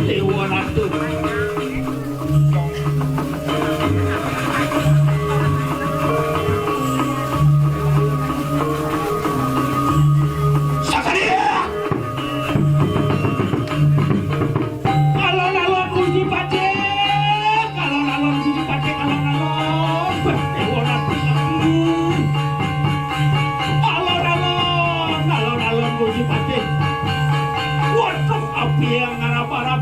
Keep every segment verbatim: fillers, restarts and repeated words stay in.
Déwa Ratu. Satria! Alon-alon Gusti Patih! Alon-alon Gusti Patih, alon-alon! Déwa Ratu. Alon-alon, alon-alon Gusti Patih. Waduh, api yang ngarap-arap.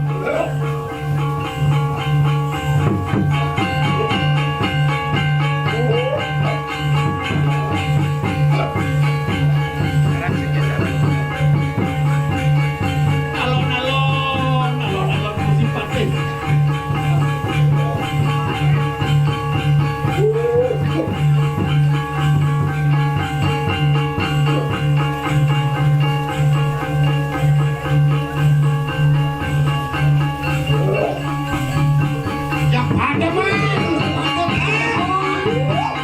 Alon-alon, alon-alon Gusti Patih. Yang pada main,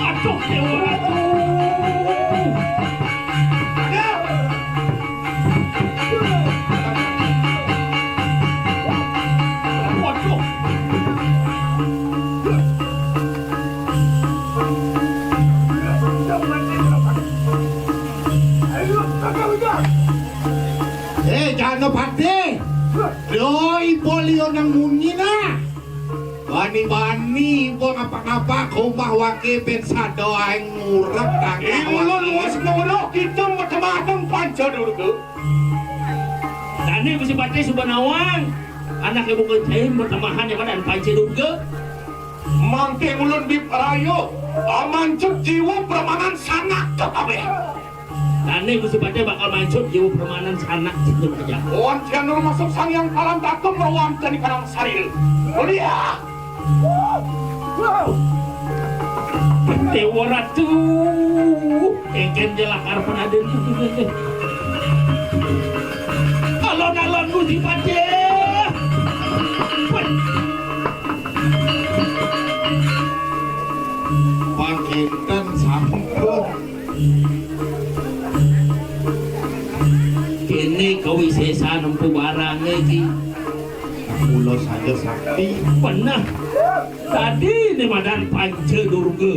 aduh, Déwa Ratu. Waduh. Eh, Janapati. Doi, polio nang munyi nah. Bani-bani ibu ngapa-ngapa ka umah waké bén sada aé ngurek tangan. Ih, ulun waké. Wis ngurek kita matemahan Panca Durga. Dané Gusti Patih suba nawang. Anaké buka jaim matemahan ya pada Panca Durga. Mangké ulun diprayu, amancut jiwa pramanan sanak kabéh. Dané Gusti Patih bakal mancut jiwa pramanan sanak sing kerja. Wantian nur masuk Sang Hyang Palan Tatum rawan jani karang saril. Mulia. Déwa Ratu. Kéngkén jelakar penaden. Alon-alon Gusti Patih. Pangkinten sampun. Kéné kawisésan empu barangé iki. Kula saja sakti. Beneh. Dadi né madan Panca Durga.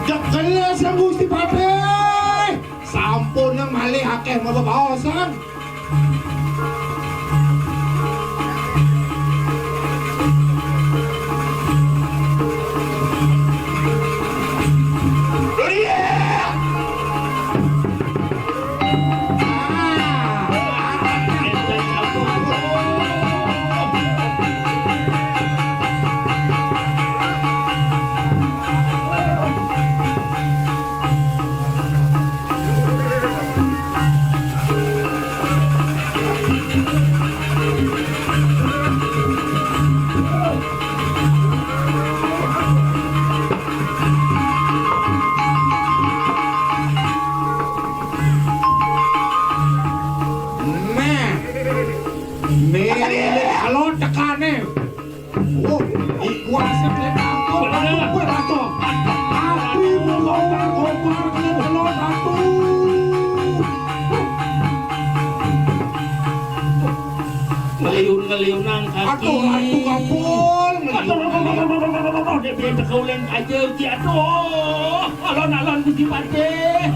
Jegelas yang Gusti Patih. Sampun nang malih akéh mababaosan. Nah, milik alon tekané. Oh, iku asik nek aku, aku kowe rada. Api mung gompar-gompar kena telon ratu. Ngeliun-ngeliunang kaki. Aduh, ratu kapul. Aduh, aduh, aduh, aduh, aduh, aduh, aduh, dia biar tekaulen aja, Ki. Aduh, alon-alon Gusti Patih.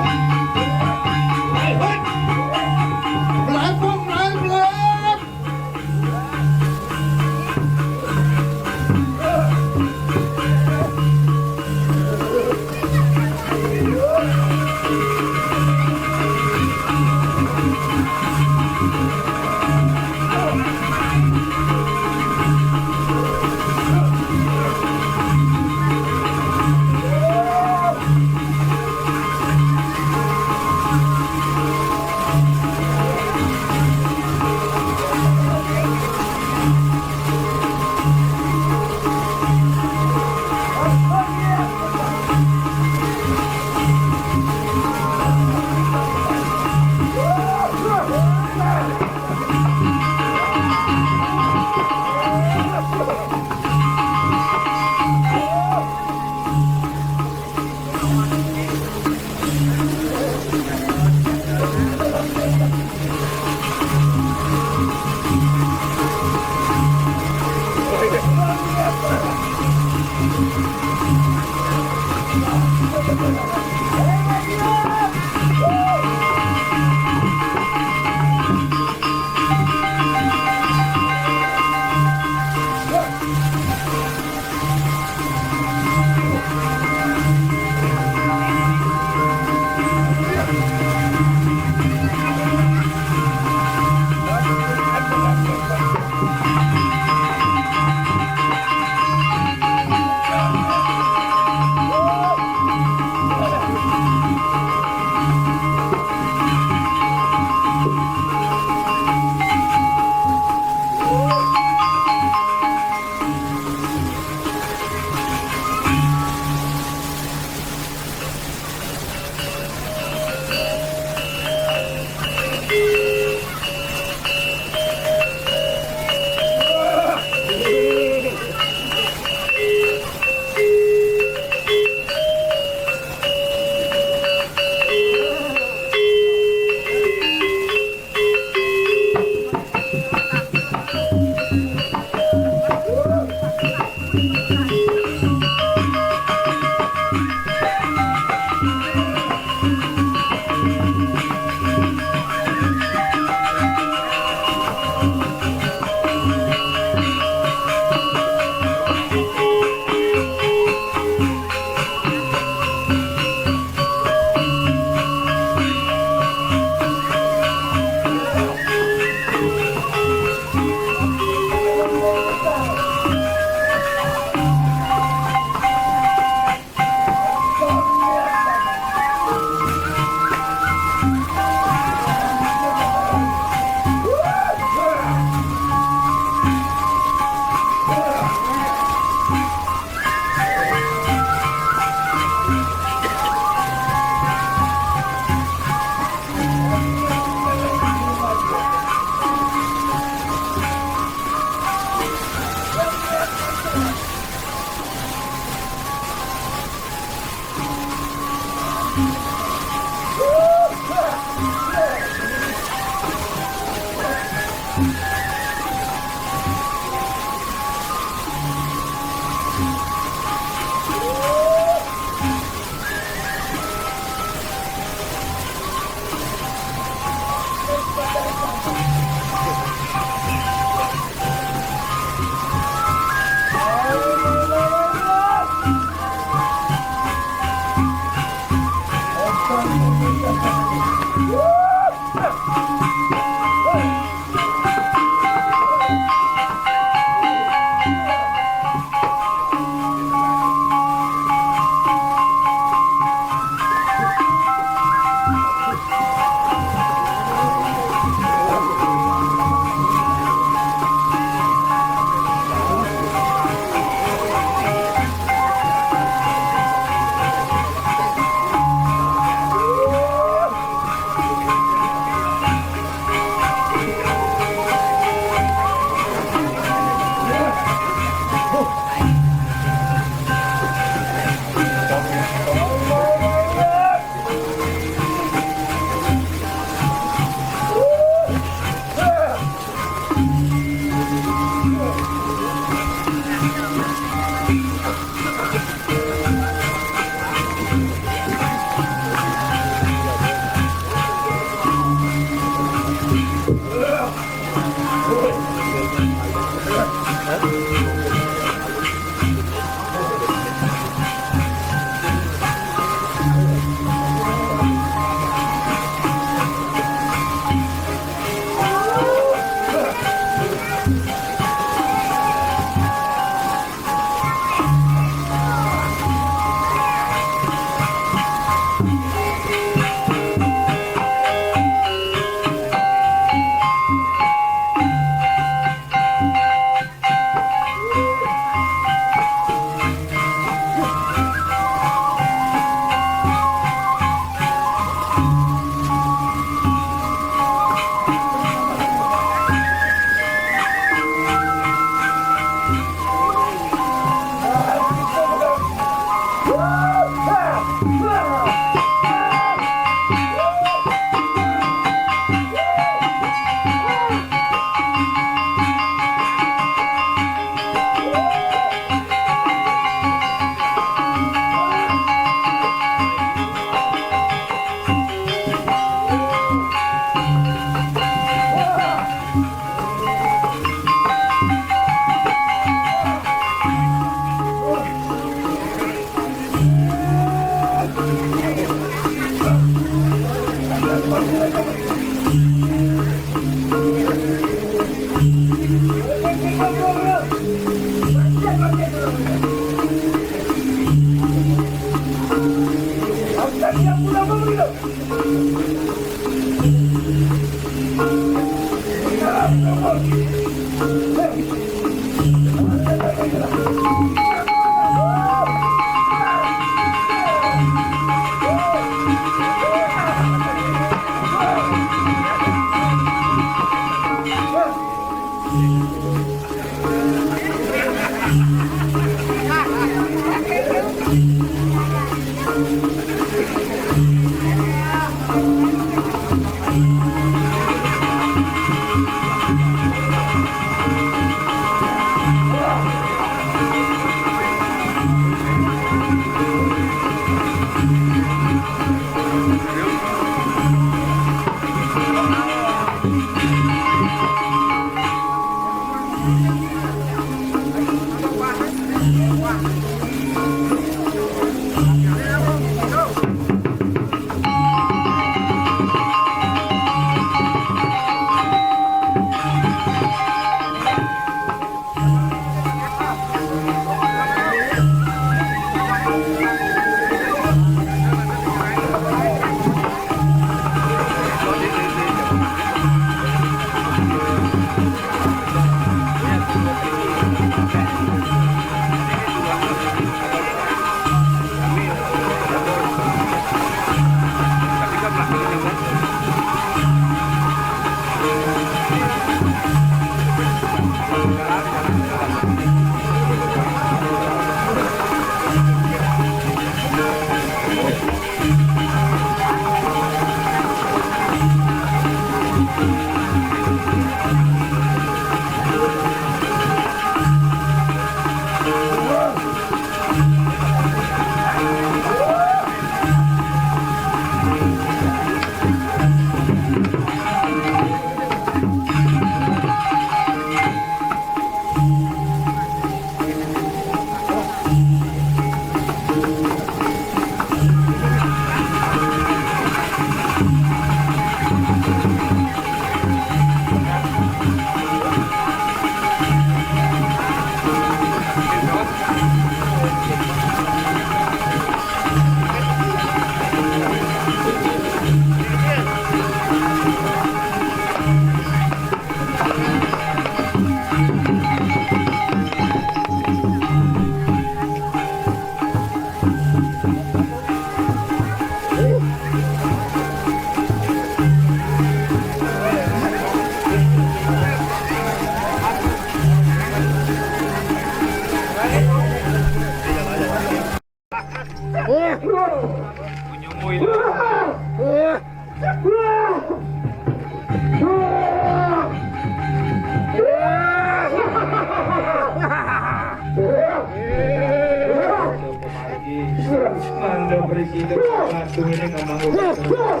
Mando berisi itu satu ini ngomong udah terus.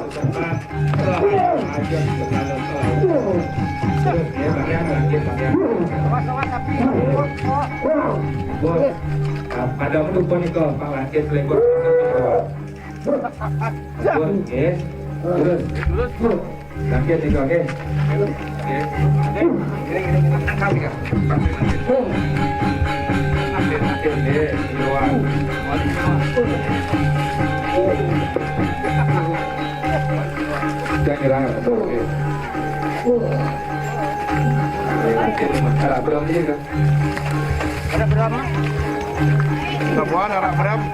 Terus ya, Bang, ya, bangkit, Bang, ya. Bos, ada apa tuh, Bos, nih, kok, Pak, bangkit, selingkuh. Bos, ya. Terus. Bangkit, nih, kok, oke. Oke. Ini, ini, ini, angkat, ya. Bangkit, bangkit. Bangkit, bangkit, ya. Iya, Wan. Jangan nyerah. Oke. Ada berapa ini, kan? Ada berapa? Ada berapa? Ada berapa?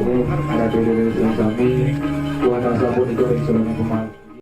Ini ada di Indonesia kami, Tuhan asal pun itu yang sudah kemarin.